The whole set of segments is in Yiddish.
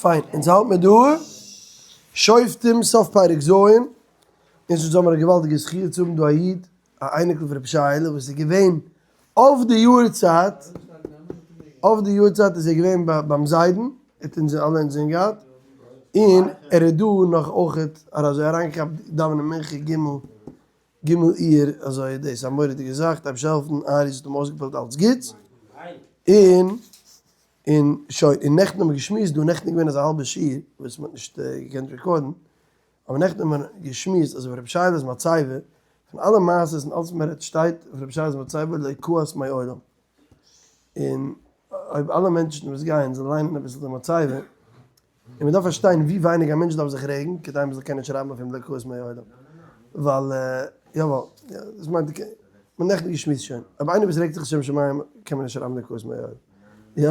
פיין, אונז האלט מיר דא, שופטים סוף פרק ז', אונז האבן מיר א געוואלדיגע זכי' צו האבן דא א איד, א אייניקל פון רבי שייעלע וואס איז געווען אויף די יארצייט, אויף די יארצייט איז ער געווען ביים זיידן, ער האט אונז אלע אינזין געהאט, און ער איז דא נאך אויכעט אזוי אריינגעכאפט דאווענען מנחה ג' ג' אייר, אזוי דאס איז א מורא'דיגע זאך, דער אייבערשטער זאל העלפן ארי זאל האבן אויסגעפועלט אלץ גוטס, און און שוין, און נעכטן האבן מיר געשמועסט דא, נעכטן איז געווען אזא האלבע שיעור וואס מען האט נישט געקענט רעקארדן, אבער נעכטן האט מען געשמועסט אז אויף רבי שייעלע'ס מצבה, פון אלע מעשות און אלס וואס מען רעדט שטייט אויף רבי שייעלע'ס מצבה לא כעס מעולם. און אויב אלע מענטשן וואס גייען זאלן ליינען אביסל די מצבה, און מען דארף פארשטיין ווי ווייניג א מענטש דארף זיך רעגן כדי מען זאל קענען שרייבן אויף אים לא כעס מעולם. ווייל יא ווייל דאס מיינט מען האט נעכטן געשמועסט שוין, אויב איינער וואס רעגט זיך לשם שמים קען מען נישט שרייבן לא כעס מעולם. יא,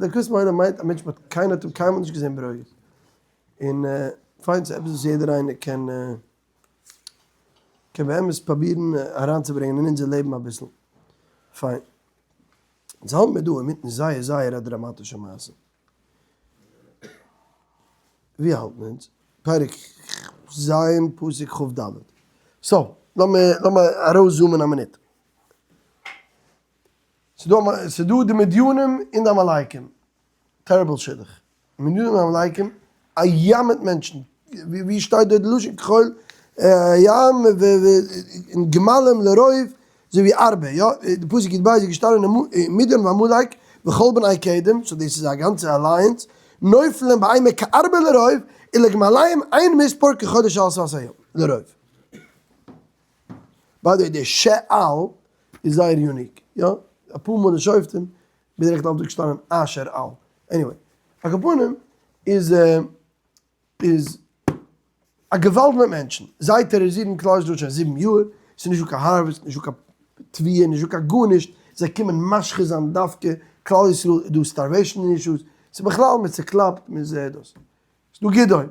לא כעס מעולם מיינט א מענטש וואס קיינער האט אים קיינמאל נישט געזען ברוגז. און פיין ס'איז עפעס וואס יעדער איינער קען קען באמת פראבירן אריינצוברענגען אין אונזער לעבן אביסל. פיין. אונז האלט מיר דא אינמיטן זייער זייער א דראמאטישע מעשה. ווי האלט מען אונז? פרק ז' פסוק כ"ד. so, לאמיר לאמיר ארויסזומען א מינוט. ס'דא די מדינים און די עמלקים. terrible שידוך. מדינים עמלקים, א ים מיט מענטשן, ווי שטייט דארט די לשון כחול ים און גמלים לרוב, אזוי ווי ארבה, יא, די פסוק י"ב איז געשטאנען מדין ועמלק וכל בני קדם, so דאס איז א גאנצע alliance, נופלים באימה כארבה לרוב, ולגמליהם אין מספר כחול אשר על שפת הים לרוב. by the way די שעל איז זייער unique, יא, אפאר מאל אין שופטים בדרך כלל דא געשטאנען אשר על. anyway. על כל פנים איז איז א געוואלד מיט מענטשן. זיי טעראריזירן כלל ישראל שוין זיבן יאר. ס'איז נישטא קיין harvest, נישטא קיין תבואה, נישטא קיין גארנישט. זיי קומען משחית זיין דווקא כלל ישראל איז דא starvation issues. ס'איז בכלל מ'איז צוקלאפט, מ'איז דאס. ס'איז דא גדעון.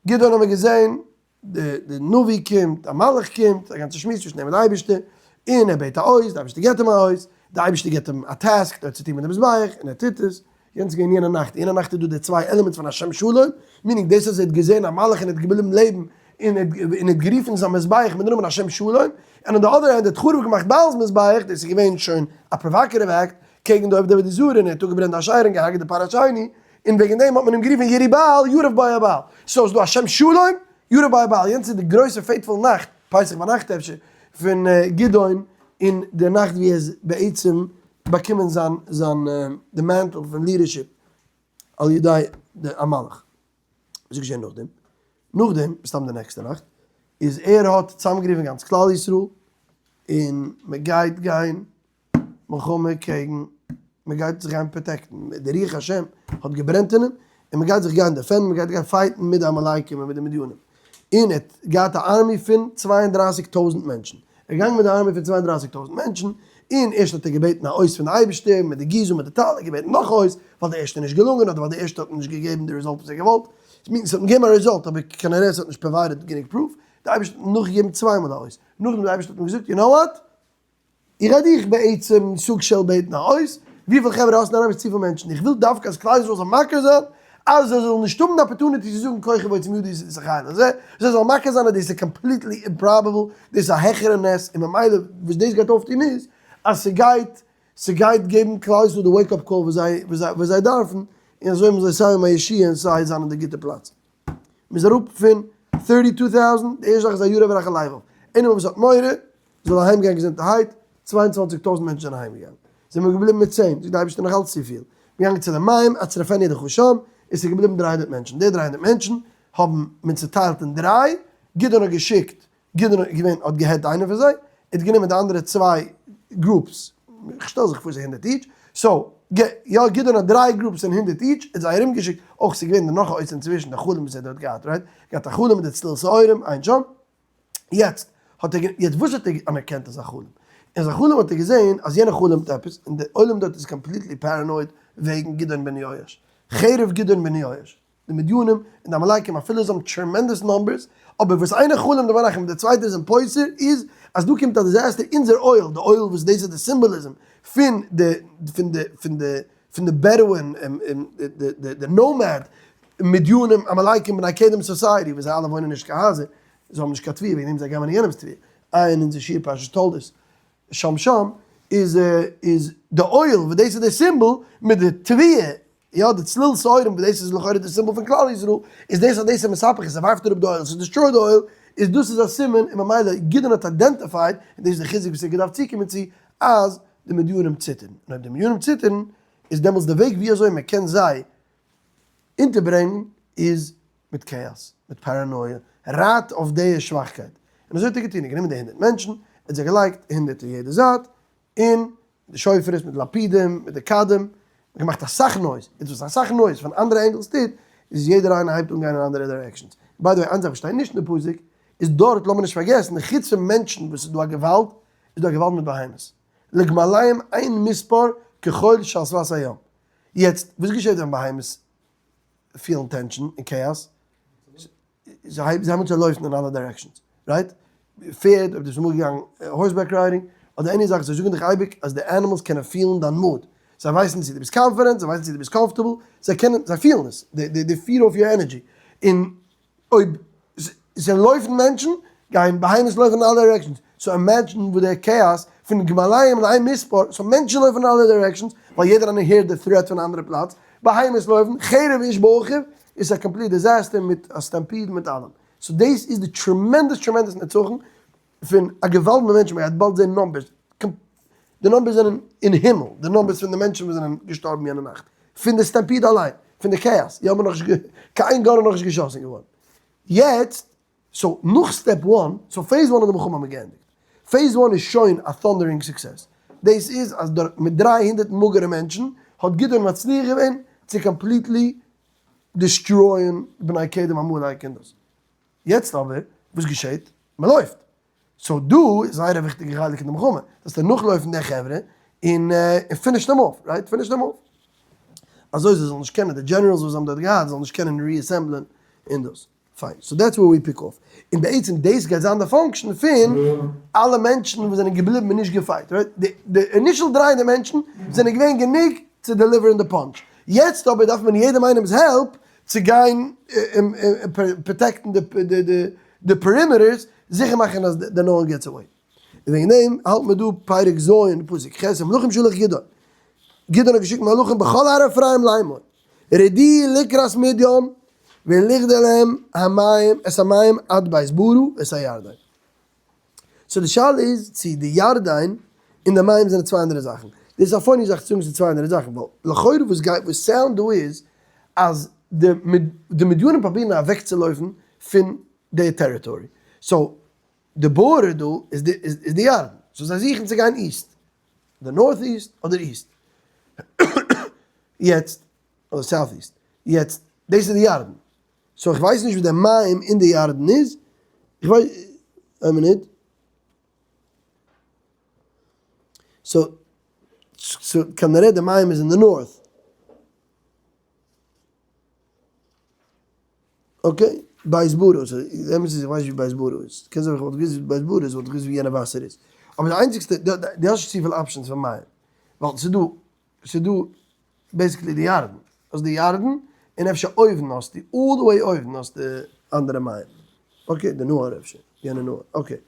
גדעון האבן מיר געזען די נביא קומט, א מלאך קומט, א גאנצע שמועס צווישן אים און די אייבערשטער, און ער בעט א אות, די אייבערשטער געבט אים א אות, די אייבערשטער געבט אים א task דארט צו טון מיט די מזבח, און ער טוט עס, יענץ איז געווען יענע נאכט, יענע נאכט איז דא די צוויי elements פון השם שלום, meaning דאס אז ער האט געזען א מלאך און ער האט געבליבן לעבן, און ער האט גערופן זיין מזבח מיט די נאמען השם שלום, און on the other hand ער האט חרוב געמאכט בעל'ס מזבח, דאס איז געווען שוין א provocative act קעגן די עובדי עבודה זרה, און ער האט אפגעברענט די אשרה און געהארגעט די פר השני, און וועגן דעם האט מען אים גערופן ירובעל, ירב בעל הבעל. so איז דא השם שלום, ירב בעל הבעל. יענץ איז די גרויסע fateful נאכט, פסח ביינאכט אפשר, פון גדעון, און די נאכט ווי ער איז בעצם באקומען זיין זיין די mantle פון leadership על ידי די המלאך. וואס איז געשען נאכדעם? נאכדעם, מסתם די נעקסטע נאכט, איז ער האט צוזאמגערופן גאנץ כלל ישראל, און מען גייט גיין מלחמה קעגן, מען גייט זיך גיין protect ן, די רוח השם האט געברענט אין אים, און מען גייט זיך גיין defend ן, מען גייט גיין fight ן מיט די עמלקים און מיט די מדינים, און ער האט געהאט א army פון 32,000 מענטשן, ער איז געגאנגען מיט די army פון 32,000 מענטשן, און ערשט האט ער געבעטן א אות פון די אייבערשטער, מיט די גיז און מיט די טל, ער האט געבעטן נאך א אות, ווייל די ערשטע איז נישט געלונגען, אדער ווייל די ערשטע האט נישט געגעבן די result וואס ער האט געוואלט, עס האט אים געגעבן א result, אבער כנראה עס האט נישט provided גענוג proof, די אייבערשטער האט אים נאכגעגעבן צוויי מאל א אות, נאכדעם די אייבערשטער האט אים געזאגט, you know what? איך גיי דיך בעצם סוג של בעטן א אות, וויפיל חברה האסט אין אראביש צופיל מענטשן, איך וויל דווקא אז כלל ישראל זאל מכיר זיין אז זיי זאלן נישט האבן די opportunity צו זאגן כוחי ועוצם ידי עשיתי את החיל הזה, זיי זאלן מכיר זיין אז דאס איז completely improbable, דאס איז א העכערע נס, און ממילא וואס דאס גייט אויפטון איז אז ס'גייט ס'גייט געבן כלל ישראל די wake up call וואס זיי וואס זיי דארפן, און אזוי האבן זיי סיי א ישועה און סיי זיין אין די גוטע פלאץ. מ'איז אראפ פון thirty two thousand, די ערשטע זאך איז א ירא ורך הלבב, איינער וואס האט מורא זאל אהיים גיין געזונטערהייט, 22,000 מענטשן זענען אהיים געגאנגען, זענען מיר געבליבן מיט צען, זאגט די אייבערשטער נאך אלץ צופיל, מיר געגאנגען צו די מים, אצרפנו לך שם, עס איז געבליבן 300 מענטשן, די 300 מענטשן האבן מען צוטיילט אין דריי, גדעון האט געשיקט גדעון איז געווען האט געהעדט איינער פון זיי, ער האט גענומען די אנדערע צוויי groups, איך שטעל זיך פאר ס'איז הונדערט each, so יא גדעון האט דריי groups און הונדערט each, ער האט זיי ארום געשיקט, אויך ס'איז געווען נאך א אות אינצווישן די חלום וואס ער האט דארט געהאט, right? געהאט א חלום מיט די צליל שעורים, עיין שם, יעצט האט ער יעצט וואס האט ער אנערקענט אז א חלום? אין זיין חלום האט ער געזען אז יענער חלומ'ט עפעס און די עולם דארט איז completely paranoid וועגן גדעון בן יואש, חרף גדעון בן יואש. די מדינים און די עמלקים אפילו זיי האבן tremendous numbers, אבער וואס איינער חלומ'ט די מלאכים און דער צווייטער איז אים פותר איז אז דא קומט א disaster אונזער אוהל, די אוהל וואס דאס איז די symbolism פון די פון די פון די פון די Bedouin די nomad. מדינים, עמלקים, בני קדם society, וואס זיי אלע וואוינען נישט קיין הייזער, זיי האבן נישט קיין תבואה, וועגן דעם זיי גנב'ענען יענעמ'ס תבואה, עיין אונזער שיעור פרשת תולדות, שם שם, איז איז די אוהל וואס דאס איז די symbol מיט די תבואה, יא די צליל שעורים וואס דאס איז לכאורה די symbol פון כלל ישראל, איז דאס אז דאס איז מספח עס, ער ווארפט אראפ די אוהל, ס'איז destroy די אוהל, איז דאס איז א סימן, און ממילא גדעון האט identified, און דאס איז די חיזוק וואס ער האט געדארפט צוקומען צו, אז די מדינים ציטערן, און אויב די מדינים ציטערן, איז דעמאלטס די וועג ווי אזוי מען קען זיי אונטערברענגן איז מיט כאאס, מיט paranoia, רייט אויף די שוואכקייט. און אזוי האט ער געטון, ער האט גענומען די 100 מענטשן, ער האט זיי געלייגט 100 אין יעדע זייט, און די שופרות מיט די לפידים, מיט די כדים, געמאכט אסאך noise, יעצט וואס אסאך noise פון אנדערע angles טוט, איז יעדער איינער הייבט אן גיין אין אנדערע directions. By the way, איין זאך וואס שטייט נישט אין די פסוק, איז דארט, לאמיר נישט פארגעסן, חוץ פון מענטשן וואס איז דא א געוואלד, איז דא א געוואלד מיט בהמות. לגמליהם אין מספר כחול שעל שפת הים. יעצט, וואס געשעט ווען בהמות פילן tension און כאאס? זיי הייבן אן צו לויפן אין אלע directions, right? פערד, אויב דו ביסט אמאל געגאנגען horseback riding, אדער any זאך, זיי זאגן דיך אייביג אז די animals קענען פילן דיין mood. זיי ווייסן צו דו ביסט confident, זיי ווייסן צו דו ביסט comfortable, זיי קענען, זיי פילן עס, they feed off your energy. און אויב ס'לויפן מענטשן, גייען בהמות לויפן אין אלע directions, so imagine וואס דער כאאס פון גמליהם לאין מספר, so מענטשן לויפן אין אלע directions, ווייל יעדער איינער הערט די threat פון א אנדערע פלאץ, בהמות לויפן, חרב איש באחיו, איז א complete disaster מיט א stampede מיט אלעם. So דאס איז די tremendous tremendous נצחון פון א געוואלד מיט מענטשן, מ'גייט באלד זען numbers, די numbers זענען אין הימל, די numbers פון די מענטשן וואס זענען געשטארבן יענע נאכט, פון די stampede אליין, פון די כאאס, יא מ'נאך נישט, קיין איין gun איז נאכנישט געשאסן געווארן. יעצט, so נאך step one, so phase one האט די מלחמה האט מען געענדיגט, phase one איז שוין א thundering success, דאס איז אז דורך מיט 300 מאגערע מענטשן האט גדעון מצליח געווען צו completely destroy ען בני קדם עמלק און דאס. יעצט אבער וואס געשעט? מען לויפט! So דא איז זייער א וויכטיגע חלק אין די מלחמה, דארפסטו נאכלויפן די חברה און finish them off, right? Finish them off. אזוי זיי זאלן נישט קענען, די generals וואס זיי האבן דארט געהאט זאלן נישט קענען reassemble ען און דאס. פיין, so that's where we pick off. און בעצם דאס גייט זיין די function פון אלע מענטשן וואס זענען געבליבן און נישט געפייט, right? די initial 300 מענטשן זענען געווען גענוג צו deliver ען די punch. יעצט אבער דארף מען יעדעם איינעמ'ס help צו גיין protect ן די perimeters, זיכער מאכן אז די no one gets away. און וועגן דעם האלט מען דא פרק ז' פסוק ח' ומלכים שלח גדעון, גדעון האט געשיקט מלאכים בכל הר אפרים לאמור, רדו לקראת מדין ולכדו להם המים את המים עד בית ברה ואת הירדן. So די שאלה איז צו די ירדן און די מים זענען צוויי אנדערע זאכן. דאס איז א funny זאך צו זאגן ס'איז צוויי אנדערע זאכן, ווייל לכאורה וואס גייט וואס sound דא איז אז די די מדינים פרובירן אוועקצולויפן פון די territory. So די border דא איז די איז די ירדן. So זיי זוכן צו גיין east. די north east אדער east. יעצט, אדער south east. יעצט, דאס איז די ירדן. So איך ווייס נישט ווי די מים אין די ירדן איז, איך ווייס, איין מינוט. So, so כנראה די מים איז אין די north. Okay, בית ברה, so די אמת איז איך ווייס נישט ווי בית ברה איז, קען זיין ווען איך וואלט געוואוסט ווי בית ברה איז וואלט איך געוואוסט ווי יענע וואסער איז, אבער די איינציגסטע, דו האסט נישט צופיל options פון מים, ווייל ס'איז דא, ס'איז דא basically די ירדן, האסט די ירדן, און אפשר אויבן האסטו, all the way אויבן האסטו אנדערע מים, okay, די נהר אפשר, יענע נהר, okay,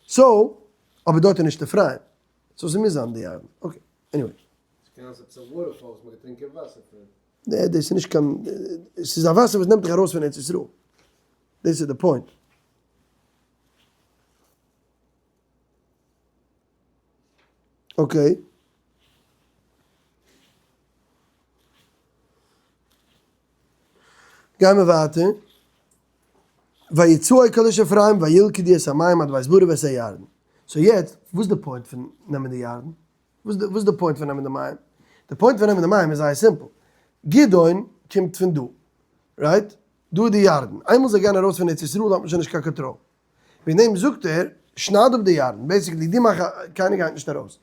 so, אבער דארט איז נישט אפרים, so ס'מוז זיין די ירדן, okay, anyway. ס'קען זיין עפעס א waterfall וואס מ'האט געטרינקען וואסער פון. נע, דאס איז נישט קיין, ס'איז א וואסער וואס נעמט דיך ארויס פון ארץ ישראל, דאס איז די point. Okay. גייען מיר ווייטער. ויצאו כל איש אפרים וילכדו את המים עד בית ברה ואת הירדן. So יעצט, וואס איז די point פון נעמען די ירדן? וואס איז די point פון נעמען די מים? די point פון נעמען די מים איז זייער simple. גדעון קומט פון דא, right? דא איז די ירדן. איינמאל זיי גייען ארויס פון ארץ ישראל האט מען שוין נישט קיין קאנטראל. וועגן דעם זאגט ער, שנייד אפ די ירדן, basically דו מאך א, קיינער גייט נישט ארויס.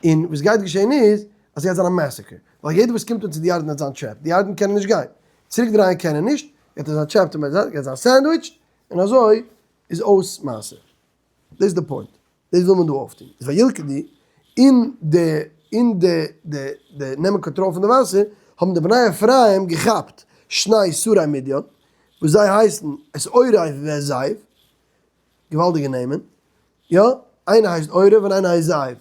און וואס גייט געשען איז, אז ס'גייט זיין א massacre, ווייל יעדער וואס קומט אן צו די ירדן וועט זיין trapped, די ירדן קענען נישט גיין, צוריק דרייען קען ער נישט, גייט ער זיין trapped און גייט זיין sandwiched, און אזוי איז אויס מעשה. דאס איז די point, דאס וויל מען דא אויפטון. איז וילכדו, אין די אין די די די נעמען קאנטראל פון די וואסער, האבן די בני אפרים געכאפט. שני שרי מדין, וואס זיי הייסן את עורב ואת זאב, געוואלדיגע נעמען, יא, איינער הייסט עורב און איינער הייסט זאב,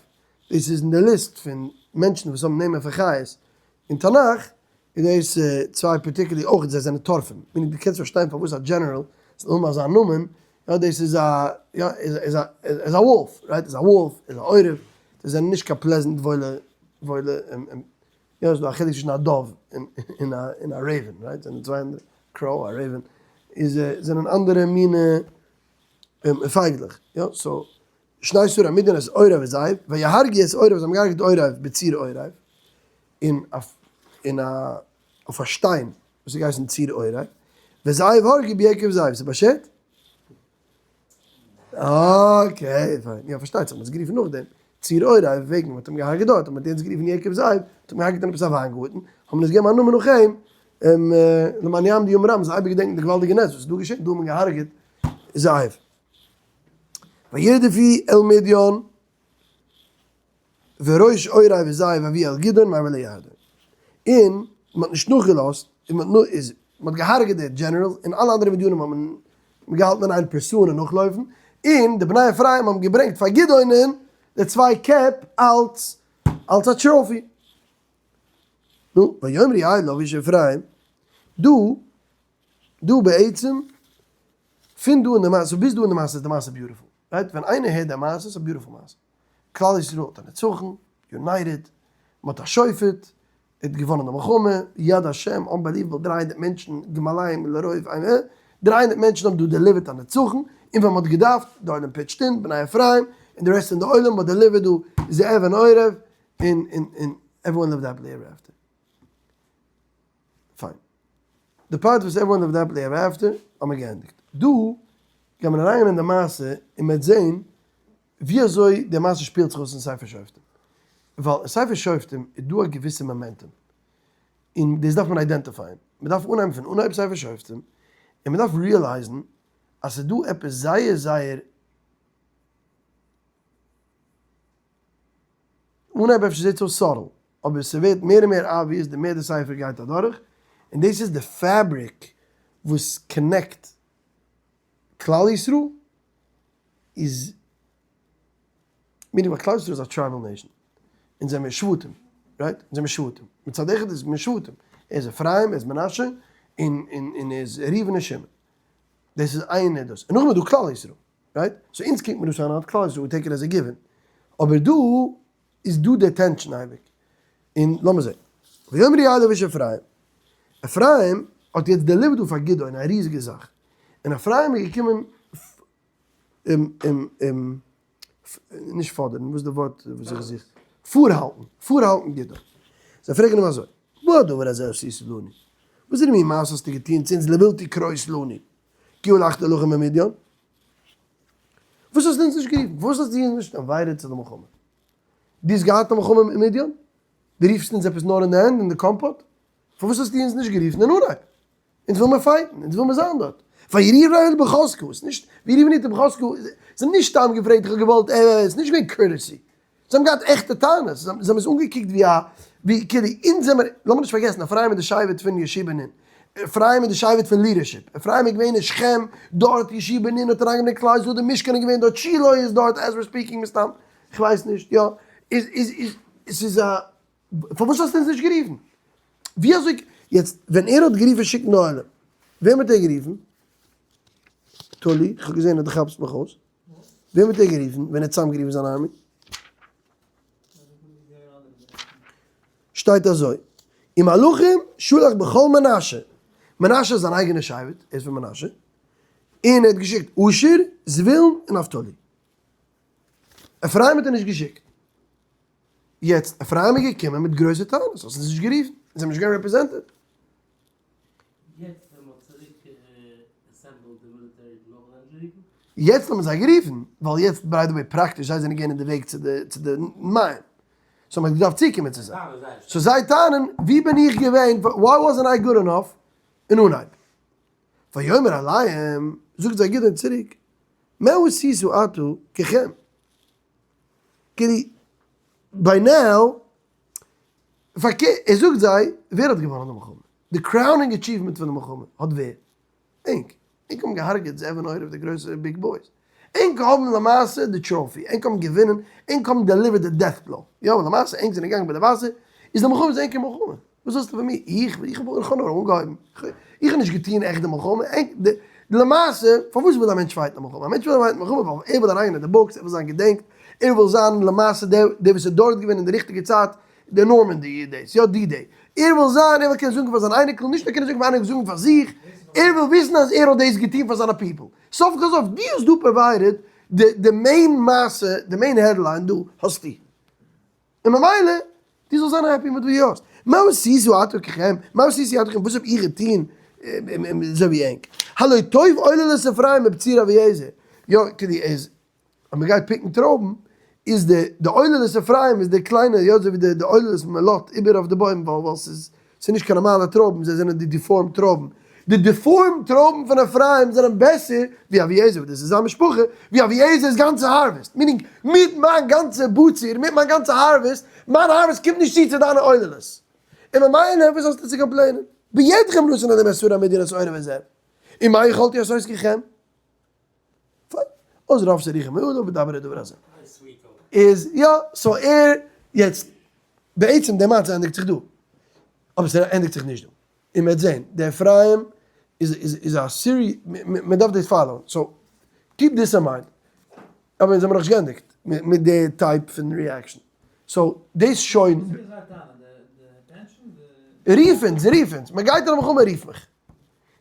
דאס איז אין די ליסט פון מענטשן וואס האבן נעמען פון חיות אין תנך, איז דאס צוויי particularly אויך זיי זענען טורפים, meaning דו קענסט פארשטיין פארוואס א דזשענעראל זאל האבן אזא נאמען, יא דאס איז א יא איז א איז א וואלף, right איז א וואלף איז א עורב, זיי זענען נישט קיין pleasant וואוילע וואוילע יא ס'איז דא א חילוק צווישן א dove און א און א raven right זענען צוויי אנדערע crow א raven איז זענען אנדערע מינע פייגלעך יא so שני שרי מדין את עורב וזאב ויהרגו את עורב זיי האבן געהארגעט עורב בצור עורב און אויף און א אויף א שטיין וואס איז געהייסן צור עורב וזאב הרגו ביקב זאב ס'איז באשערט? okay פיין, יא פארשטייט זיך מ'האט עס גערופן נאכדעם צור עורב וועגן מ'האט אים געהארגעט דארט האט מען יעצט גערופן יקב זאב, מ'האט אים געהארגעט אין עפעס א וויינגארטן, האט מען עס געגעבן א נאמען נאך אים, למען יעמדו ימים רבים מ'זאל אייביג געדענקן די געוואלדיגע נס וואס איז דא געשען, דא האט מען געהארגעט זאב. וירדפו אל מדין וראש עורב וזאב הביאו אל גדעון מעבר לירדן, און מען האט נישט נאכגעלאזט, און מען האט איז מען האט געהארגעט די generals, און אלע אנדערע מדינים האט מען געהאלטן אין איין pursue ען און נאכלויפן, און די בני אפרים האבן געברענגט פאר גדעונ'ען די צוויי קעפ אלס אלס א trophy. נו, ויאמרו אליו איש אפרים, דא דא בעצם, פון דא אין די מעשה ביז דא אין די מעשה איז די מעשה beautiful, right? ווען איינער הערט די מעשה איז א beautiful מעשה. כלל ישראל האט א נצחון, united, מען האט א שופט, ער האט געוואנען די מלחמה, יד השם, unbelievable, 300 מענטשן, גמליהם לרוב איין ע, 300 מענטשן האבן דא deliver ט א נצחון, און ווען מען האט געדארפט, די עולם pitch ט אין, בני אפרים, און די רעסט פון די עולם האט deliver ט דא זאב און עורב, און און און everyone lived happily ever after. פיין. די part וואס everyone lived happily ever after האבן מיר געענדיגט. דא גייט מען אריינגיין אין די מעשה און מען וועט זען ווי אזוי די מעשה שפילט זיך אויס אין ספר שופטים. ווייל אין ספר שופטים איז דא א געוויסע momentum. און דאס דארף מען identify ען. מען דארף אנהייבן פון אנהייב ספר שופטים, און מען דארף realize ן אז ס'איז דא עפעס זייער זייער אנהייב אפשר זעט עס אויס subtle, אבער ס'ווערט מער און מער obvious די מער די ספר גייט אדורך, און דאס איז די fabric וואס connect כלל ישראל איז meaning ווייל כלל ישראל איז א tribal nation, אונז זעמיר שבטים, right? אונז זעמיר שבטים, מצד אחד איז מען שבטים, ער איז אפרים, ער איז מנשה, און און און ער איז ראובן און שמעון, דאס איז איין דאס, און נאכדעם איז דא כלל ישראל, right? so אונז קוקט מען דאס אן אלס כלל ישראל, we take it as a given, אבער דא איז דא די tension אייביג, און לאמיר זען, ויאמרו אליו איש אפרים, אפרים האט יעצט deliver ט דא פאר גדעון א ריזיגע זאך, און אפרים איז געקומען אים נישט פאדערן, וואס איז די ווארט וואס איך זוך? פארהאלטן, פארהאלטן גדעון. זיי פרעגן אים אזוי, מה הדבר הזה עשית לנו? וואס איז די מין מעשה האסטו געטון צו אונז לבלתי כרות לנו, כי הלכת לחם במדין? וואס האסטו אונז נישט גערופן? פארוואס האסטו אונז נישט invited צו די מלחמה? דו האסט געהאט א מלחמה מיט מדין? דו רופסט אונז עפעס נאר אין די ענד אין די קאמפאט? פארוואס האסטו אונז נישט גערופן אין אנהייב? אונז וויל מיר fight ן, אונז וויל מיר זיין דארט. ויריב להם בחזקה, ס'איז נישט, ויריב ניט בחזקה, זיי האבן נישט סתם געפרעגט, איך האב געוואלט, אה, אה, ס'איז נישט געווען courtesy. זיי האבן געהאט עכטע טענות, זיי האבן עס אנגעקוקט ווי א, ווי כאילו אונז זעמער, לאמיר נישט פארגעסן, אפרים איז די שבט פון יהושע בן נון, אפרים איז די שבט פון leadership, אפרים איז געווען אין שכם, דארט יהושע בן נון האט אריינגעברענגט כלל ישראל, די משכן איז געווען דארט, שילה איז דארט, as we're speaking מסתם, כ'ווייס נישט, יא, איז, איז, איז, ס'איז א. פארוואס האסטו אונז נישט גערופן? ווי אזוי, יעצט ווען ער האט גערופן שיקן די עולם, וועם האט ער גערופן? טולי, איך האב געזען אז דו כאפסט מיך אויס. וועם האט ער גערופן ווען ער האט צוזאמגערופן זיין army? שטייט אזוי, ומלכים שלח בכל מנשה, מנשה איז זיין אייגענע שבט, ער איז פון מנשה, און ער האט געשיקט אשר, זבולון און נפתלי. אפרים האט ער נישט געשיקט. יעצט אפרים איז געקומען מיט גרויסע טענות, האסט אונז נישט גערופן, אונז זעמיר נישט געווען represented. יעצט ווען מ'האט צוריק assembled די מיליטערי האט מען אויך זיי נישט גערופן? יעצט האבן זיי גערופן, ווייל יעצט by the way פראקטיש זיי זענען געווען אין די וועג צו די צו די מים, so מ'האט געדארפט צוקומען צו זיי. so זיי טענה'ן ווי בין איך געווען, why wasn't I good enough אין אנהייב? ויאמר אליהם, זאגט זיי גדעון צוריק, מה עשית אתה ככם? כאילו by now, פארקערט, ער זאגט זיי, ווער האט געוואנען די מלחמה? די crowning achievement פון די מלחמה האט ווער? ענק. ענק האבן געהארגעט זאב און עורב די גרויסע big boys. ענק האבן למעשה די trophy, ענק האבן געווינען, ענק האבן delivered די death blow. יא, למעשה ענק זענען געגאנגען ביי די וואסער, איז די מלחמה איז ענקער מלחמה. וואס ווילסטו פון מיר? איך איך האב נאר אנגעהויבן. איך האב נישט געטון עכט די מלחמה. ענק די למעשה, פארוואס וויל א מענטש fight ן א מלחמה? א מענטש וויל fight ן א מלחמה ווייל ער וויל אריינגיין אין די books, ער וויל זיין געדענקט, ער וויל זיין למעשה דער דער וואס איז דארט געווען אין די ריכטיגע צייט, די נארמאנדי days, יא D-Day. ער וויל זיין, ער וויל קענען זאגן פאר זיין אייניקל, נישט נאר קענען זאגן פאר אייניקל, זאגן פאר זיך, ער וויל וויסן אז ער האט דאס געטון פאר זיינע people. סוף כל סוף, דו האסט דא provided די די main מעשה, די main headline דא האסטו. און ממילא, דו זאלסט זיין happy מיט וואס דו האסט. מה עשיתי עתה ככם, מה עשיתי עתה ככם, וואס האב איך געטון אזוי ווי ענק. הלא טוב עוללות אפרים מבציר אביעזר. יא, כדי עס אז מען גייט pick ן טרויבן, איז די די עוללות אפרים איז די קליינע, יא אזוי ווי די די עוללות מען לאזט איבער אויף די בוים ווייל ווייל ס'איז ס'איז נישט קיין נארמאלע טרויבן, זיי זענען די deformed טרויבן, די deformed טרויבן פון אפרים זענען בעסער ווי אביעזר, וואס דאס איז זיין משפחה, ווי אביעזר'ס גאנצע harvest, meaning מיט מיין גאנצע בציר, מיט מיין גאנצע harvest, מיין harvest קומט נישט צו צו דיינע עוללות, און ממילא וואס האסטו צו complain ען? בידכם נתן אלקים את שרי מדין את עורב וזאב, ומה יכולתי לעשות ככם? פיין. אז רב סריך מאוד אבער דבר הדבר הזה. איז יא, so ער, יעצט, בעצם די מעשה ענדיגט זיך דא. אבער ס'ענדיגט זיך נישט דא. און מ'וועט זען, די אפרים איז איז איז א סירי, מ'דארף דאס follow ען. So, keep this in mind. אבער אונז האמיר נאכנישט געענדיגט מיט די type פון reaction. So, דאס שוין. וואס איז זייער טענה? די pension? די. רוף אונז, רוף אונז. מ'גייט אין א מלחמה רוף מיך.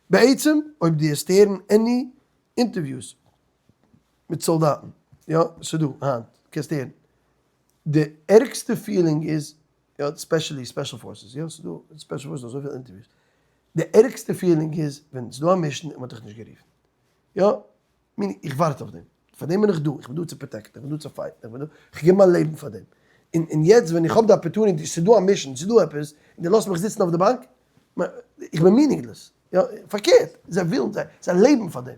בעצם אויב דו העסט הערן any interviews מיט סאלדאטן, יא ס'דא היינט, קענסט הערן, די ערגסטע feeling איז, יא specially special forces, יא ס'דא special forces אזויפיל interviews, די ערגסטע feeling איז ווען ס'דא א mission און מ'האט דיך נישט גערופן, יא meaning איך ווארט אויף דעם, פאר דעם בין איך דא, איך בין דא צו protect ן, איך בין דא צו fight ן, איך בין דא, איך געב מיין לעבן פאר דעם, און און יעצט ווען איך האב די opportunity, ס'איז דא א mission, ס'איז דא עפעס, און דו לאזט מיך זיצן אויף די באנק, איך בין meaningless, יא, פארקערט, זיי ווילן, זיי זיי לעבן פאר דעם.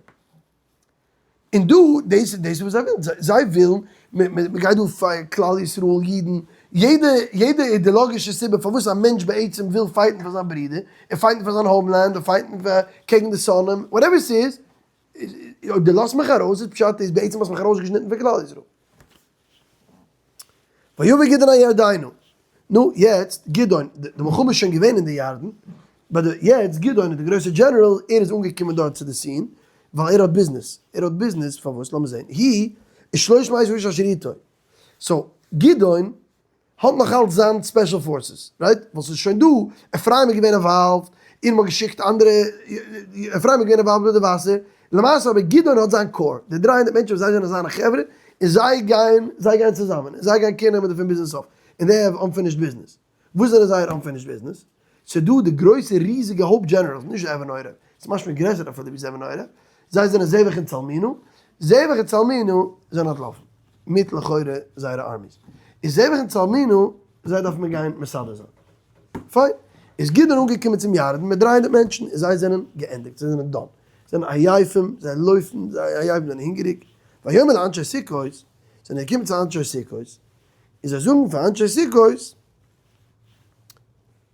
און דא, דאס דאס איז וואס זיי ווילן, זיי ווילן, מען גייט דא פאר כלל ישראל אידן, יעדע יעדע אידעלאגישע סיבה פארוואס א מענטש בעצם וויל fight ן פאר זיין ברודער, און fight ן פאר זיין homeland, און fight ן פאר קעגן די שונאים, whatever ס'איז, אויב דו לאזט מיך ארויס איז פשט איז בעצם האסט מיך ארויסגעשניטן פון כלל ישראל. ויבא גדעון הירדנה. נו, יעצט גדעון, די מלחמה איז שוין געווען אין די ירדן, but יעצט גדעון איז די גרויסע general, ער איז אנגעקומען דארט צו די scene, ווייל ער האט ביזנעס, ער האט ביזנעס, פארוואס? לאמיר זען, הוא ושלוש מאות האיש אשר איתו. So, גדעון האט נאך אלץ זיין special forces, right? ווייל ס'איז שוין דא, אפרים איז געווען involved, און מ'האט געשיקט אנדערע, אפרים איז געווען involved מיט די וואסער, למעשה אבער גדעון האט זיין core, די 300 מענטשן וואס זיי זענען זיינע חברה, און זיי גייען, זיי גייען צוזאמען, און זיי גייען care נעמען דערפון ביזן סוף, און they have unfinished business. וואס זענען זייער unfinished business? ס'איז דא די גרויסע ריזיגע הויפט generals, נישט זאב און עורב, ס'איז משמע גרעסער אפילו ווי זאב און עורב, זיי זענען זבח און צלמונע, זבח און צלמונע זענען אנטלאפן, מיט לכאורה זייערע armies, איז זבח און צלמונע, זיי דארף מען גיין מסדר זיין. פיין. איז גדעון אנגעקומען צום ירדן מיט 300 מענטשן, און זיי זענען געענדיגט, זיי זענען done, זיי זענען עייפים, זיי לויפן, זיי עייפים זענען הונגעריג, ויאמר לאנשי סוכות, זענען געקומען צו אנשי סוכות, און זיי זאגן פאר אנשי סוכות,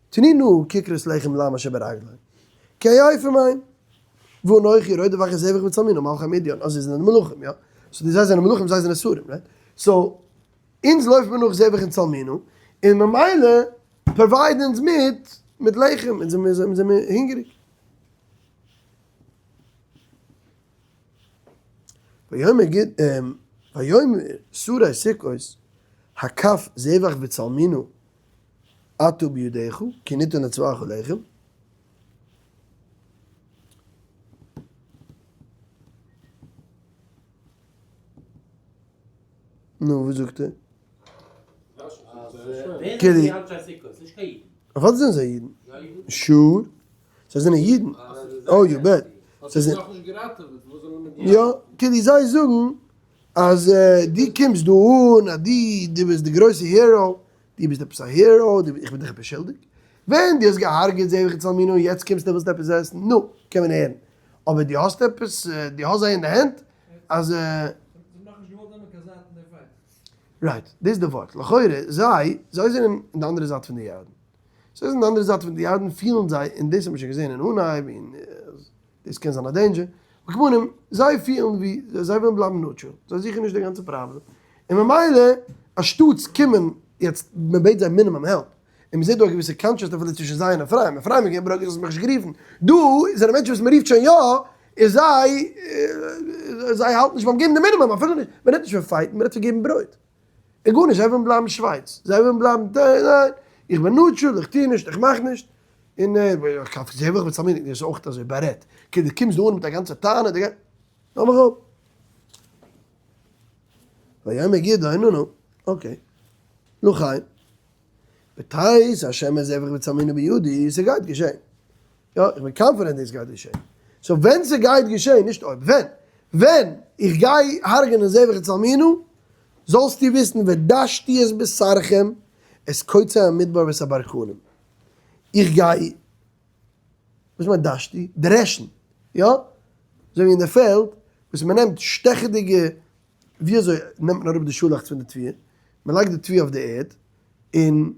תנו נא ככרות לחם לעם אשר ברגלי, כי עייפים הם, ואנכי רודף אחרי זבח וצלמונע מלכי מדיין, אז זיי זענען די מלכים, יא? so די זיי זענען מלכים, זיי זענען שרים, right? So, אונז לויפט מען נאך זבח און צלמונע, און ממילא provide אונז מיט מיט לחם, אונז זעמיר הונגעריג. ויאמר גד ויאמר שרי סוכות הכף זבח וצלמונע עתה בידך כי נתן לצבאך לחם. נו, וואס זאגט ער? כאילו. אוודאי זענען זיי אידן. Sure. זיי זענען אידן. Oh you bet. זיי זענען. יא, כאילו זיי זאגן אז דו קומסט דא אן אז דו דו ביסט די גרויסע hero, דו ביסט עפעס א hero, איך בין דיך עפעס שולדיג? ווען דו האסט געהארגעט זבח וצלמונע און יעצט קומסטו ווילסט עפעס עסן, נו, קען מען הערן. אבער דו האסט עפעס, דו האסט זיי אין די הענט אז. Right, דאס איז די ווארט. לכאורה זיי, זיי זענען אין די אנדערע זייט פון די ירדן. סאיז אין די אנדערע זייט פון די ירדן פילן זיי, און דאס האט מען שוין געזען אין אנהייב, און דאס קען זיין א danger, על כל פנים זיי פילן ווי זיי ווילן בלייבן neutral, זיי זוכן נישט די גאנצע פראבלעם, און ממילא אנשטאטס קומען יעצט מען בעט זיי minimum help, און מען זעט דא א געוויסע contrast אפילו צווישן זיי און אפרים, אפרים איז געווען ברוגז האסט מיך נישט גערופן, דא זענען מענטשן וואס מען רופט שוין יא, און זיי זיי האלטן נישט ביים געבן די מינימום אפילו נישט, מען רעדט נישט פון fight ן מען רעדט פון געבן ברויט. און גארנישט, זיי ווילן בלייבן שווייץ, זיי ווילן בלייבן ט, ניין, איך בין neutral, איך טוה נישט, איך מאך נישט, און זבח וצלמונע איז אויך אזוי בארעדט, okay דו קומסט דא אן מיט א גאנצע טענה, דו גייסט, לאמיך אפ. ויאמר גדעון, נו נו, okay, לחיים. בתת השם את זבח וצלמונע בידי, ס'גייט געשען. יא, איך בין confident דאס גייט געשען. so ווען ס'גייט געשען, נישט אויב, ווען, ווען איך גיי הרג'נען זבח וצלמונע, זאלסטו וויסן ודשתי את בשרכם, את קוצי המדבר ואת הברקנים. איך גיי, וואס מיינט דשתי? דרעשן, יא? אזוי ווי אין די פעלד, וואס מ'נעמט שטעכעדיגע ווי אזוי נעמט מען אראפ די שאלאכץ פון די תבואה? מען לייגט די תבואה אויף די ערד, און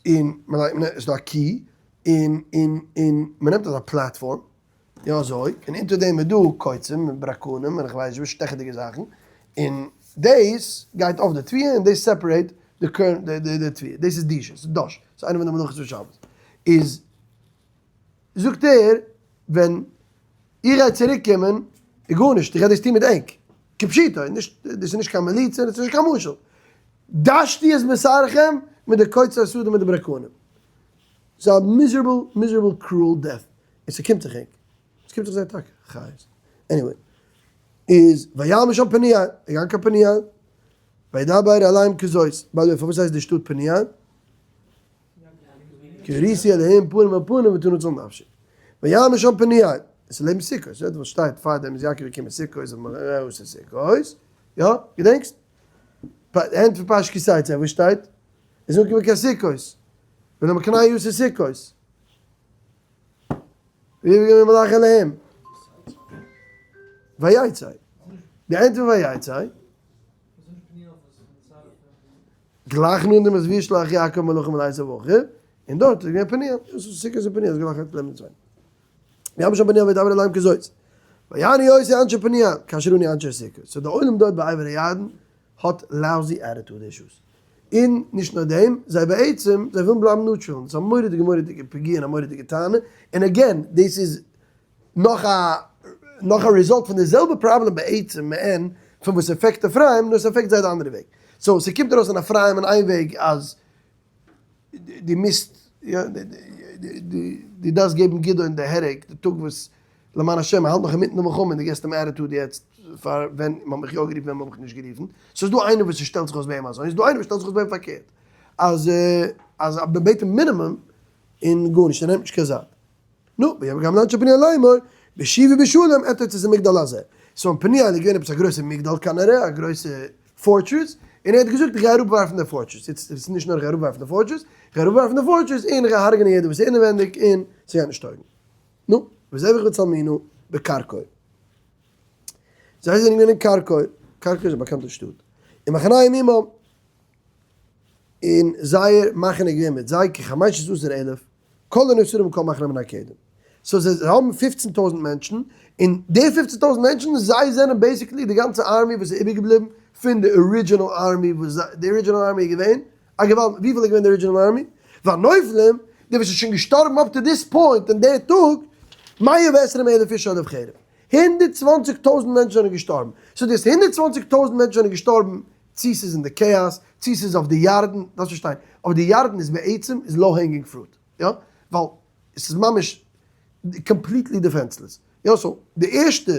און מען לייגט, עס איז דא א קי, און און און מען נעמט אזא platform, יא אזוי, און אונטער דעם איז דא קוצים און ברקנים און איך ווייס נישט וואס שטעכעדיגע זאכן, און דאס גייט אויף די תבואה און דאס separate די קערן די די תבואה, דאס איז דישא, ס'איז דש, ס'איז איינע פון די מלאכות פון שבת, איז זאגט ער ווען איך גיי צוריק קומען איז גארנישט, איך גיי דאס טון מיט ענק, כפשוטו, נישט, דאס איז נישט קיין מליצה, דאס איז נישט קיין משל, דשתי את בשרכם מיט די קוצי השדה מיט די ברקנים, ס'איז א miserable miserable cruel death, און ס'קומט זיך ענק, ס'קומט זיך זיי טאקע, חיות, anyway, איז ויעל משם פניאל, ער איז געגאנגען קיין פניאל, וידבר אליהם כזאת, by the way פארוואס הייסט די שטאט פניאל? כי ראיתי אלהים פנים אל פנים ותנצל נפשי. ויעל משם פניאל, עס איז לעבן סוכות, יא וואס שטייט פאר דעם איז יעקב געקומען סוכות און מראה עשה סוכות, יא געדענקסט? end פון פרשת כי תצא וואס שטייט? ער איז אנגעקומען קיין סוכות, ולמקנה עשה סוכות. ויבא מלאך אלהים. ויצא. די end פון ויצא. גלייך נאך דעם איז וישלח יעקב מלאכים אל עשו אחיו, און דארט איז געווען פניאל, דאס איז סוכות און פניאל איז גלייך לעבן צווייטן. ויעמוד שם פניאל וידבר אליהם כזאת, ויענו אותו אנשי פניאל, כאשר ענו אנשי סוכות. so די עולם דארט ביי עבר הירדן האט lousy attitude issues. און נישט נאר דעם, זיי בעצם, זיי ווילן בלייבן neutral, דאס איז א מורא'דיגע מורא'דיגע פגיעה און א מורא'דיגע טענה, און again, דאס איז נאך א נאך א result פון די זעלבע פראבלעם בעצם מעין פון וואס affect אפרים נאר ס'affect זיי די אנדערע וועג. so ס'קומט ארויס אין אפרים אין איין וועג אז דו מוזט יא דו דארפסט געבן גדעון די הרג די טאג וואס למען השם מ'האלט נאך אינמיטן די מלחמה און דו געבסט אים attitude יעצט פאר ווען מ'האט מיך יא גערופן ווען מ'האט מיך נישט גערופן. ס'איז דא איינער וואס ס'שטעלט זיך אויס ביי אים אזוי און ס'איז דא איינער וואס שטעלט זיך אויס ביי אים פארקערט אז אז מ'בעט אים מינימום און גארנישט ער נעמט נישט קיין זייט. נו, ויאמר גם לאנשי פניאל לאמור, בשובו בשלום אתוץ את המגדל הזה. so אין פניאל איז געווען עפעס א גרויסע מגדל כנראה, א גרויסע fortress, און ער האט געזאגט איך גיי אראפווארפן די fortress, יעצט עס איז נישט נאר איך גיי אראפווארפן די fortress, איך גיי אראפווארפן די fortress און איך גיי הרג'נען יעדער וואס איז אינעווענדיג און ס'גייט נישט טויגן. נו, וזבח וצלמונע בכרכור. זיי זענען געווען אין כרכור, כרכור איז א באקאנטע שטאט, און מחניהם עמם, און זייער מחנה איז געווען מיט זיי כחמשת עשר אלף, כל הנותרים מכל מחנה בני קדם. so זיי האבן פופצן טויזנט מענטשן, און די פופצן טויזנט מענטשן זיי זענען basically די גאנצע army וואס איז איבערגעבליבן פון די original army, וואס די original army איז געווען א געוואלד, וויפיל איז געווען די original army? והנופלים, די וואס איז שוין געשטארבן up to this point אין די טאג, מאה ועשרים אלף איש על חרב, 120 טויזנט מענטשן זענען געשטארבן, so דאס 120 טויזנט מענטשן זענען געשטארבן צי ס'איז אין די כאאס, צי ס'איז אויף די ירדן, דארפסט פארשטיין, אויף די ירדן איז בעצם איז low hanging fruit, יא, ווייל עס איז ממש completely defenseless, יא, so די ערשטע,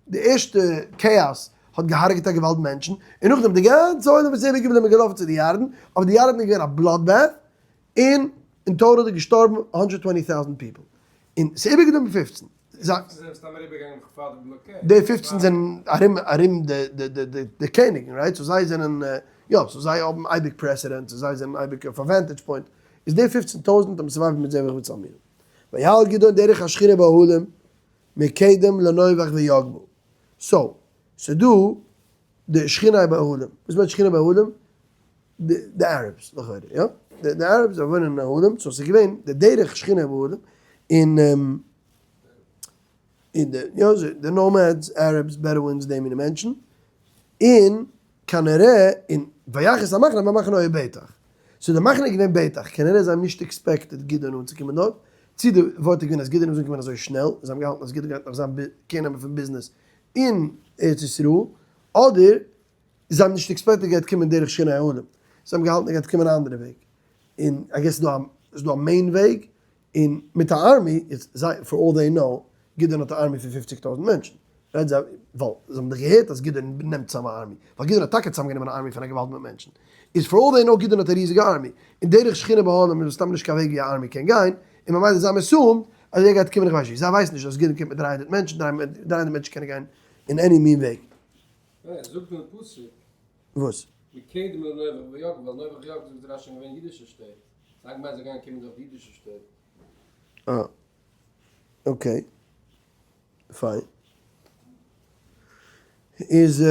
די ערשטע כאאס האט געהארגעט א געוואלד מענטשן, און נאכדעם די גאנצע עולם וואס איז איבער געבליבן איז געלאפן צו די ירדן, אויף די ירדן איז געווען א blood bath, און אין total איז געשטארבן 120,000 people, און ס'איז איבערגעבליבן 15. די 15 זענען ארום ארום די קעניגן, right? so זיי זענען, יא, so זיי האבן אייביג precedence, און זיי זענען אייביג אויף א vantage point, איז די 15 טויזנט האבן survive ט מיט זבח וצלמונע. ויעל גדעון דרך השכינה באהלים מקדם לנובח ויגבה. so, ס'דא די שכינה באהלים, וואס מיינט שכינה באהלים? די Arabs לכאורה, יא? די Arabs זיי וואוינען אין אהלים, so ס'איז געווען די דרך שכינה באהלים, און און די יא די nomads, Arabs, Bedouins, די מיני מענטשן, און כנראה און ויך את המחנה והמחנה היה בטח, so די מחנה איז געווען בטח, כנראה זיי האבן נישט expected גדעון אנצוקומען דארט, צו די ווארט איז געווען אז גדעון איז אנגעקומען אזוי שנעל, זיי האבן געהאלטן אז גדעון גייט נאך זיין קעיר נעמען פון ביזנעס אין ארץ ישראל, אדער זיי האבן נישט expected ער גייט קומען דרך שכוני העולם, זיי האבן געהאלטן ער גייט קומען א אנדערע וועג, און I guess ס'איז דא א main וועג, און מיט א army, איז זיי for all they know, גדעון האט א army פון 50 טויזנט מענטשן, right זיי, ווייל זיי האבן דאך געהערט אז גדעון נעמט צאם א army, ווייל גדעון האט טאקע צאמגענומען א army פון א געוואלד מיט מענטשן, איז for all they know גדעון האט א ריזיגע army, און דרך שכינה בהעלם איז מסתם נישט קיין וועג ווי א army קען גיין, און ממילא זיי האבן assumed אז ער גייט קומען איך ווייס נישט ווי, זיי ווייסן נישט אז גדעון קומט מיט 300 מענטשן, 300 מענטשן קענען גיין אין any מין וועג. ניין, ער זאגט אין פסוק. וואס? מקדם לנובח ויגבה, ווייל נובח ויגבה זאגט רשי געווען אידישע שטעט. זאג מיר אז זיי גייען קומען דורך די אידישע שטעט. אה. Okay. Fine. איז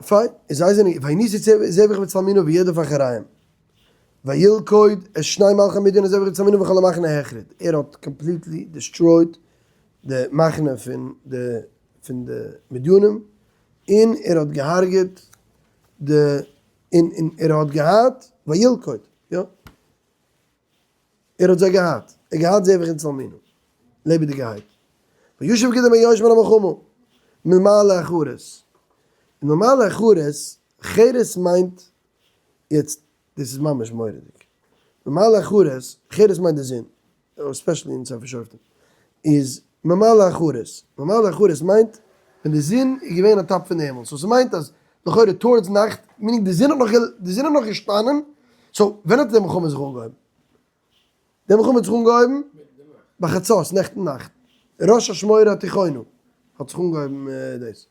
fine. איז זיי זענען וינסו זבח וצלמונע וירדוף אחריהם. וילכוד את שני מלכי מדין את זבח וצלמונע וכל המחנה החריד. ער האט completely destroyed די מחנה פון די פון די מדינים, און ער האט געהארגעט די און און ער האט געהאט וילכוד, יא, ער האט זיי געהאט, ער האט געהאט זבח און צלמונע, לעבעדיגערהייט. וישב גדעון בן יואש מן המלחמה, מלמעלה החרס. און מלמעלה החרס, חרס מיינט, יעצט, דאס איז ממש מורא'דיג. מלמעלה החרס, חרס מיינט די זון, especially אין ספר שופטים, איז ממעלה החרס, ממעלה החרס מיינט ווען די זון איז געווען on top פון די הימל, so ס'מיינט אז לכאורה towards נאכט, meaning די זון האט נאך די זון האט נאך געשטאנען, so ווען האט די מלחמה זיך אנגעהויבן? די מלחמה האט זיך אנגעהויבן ביי חצות נעכטן נאכט, ראש אשמורה התיכונה האט זיך אנגעהויבן דאס,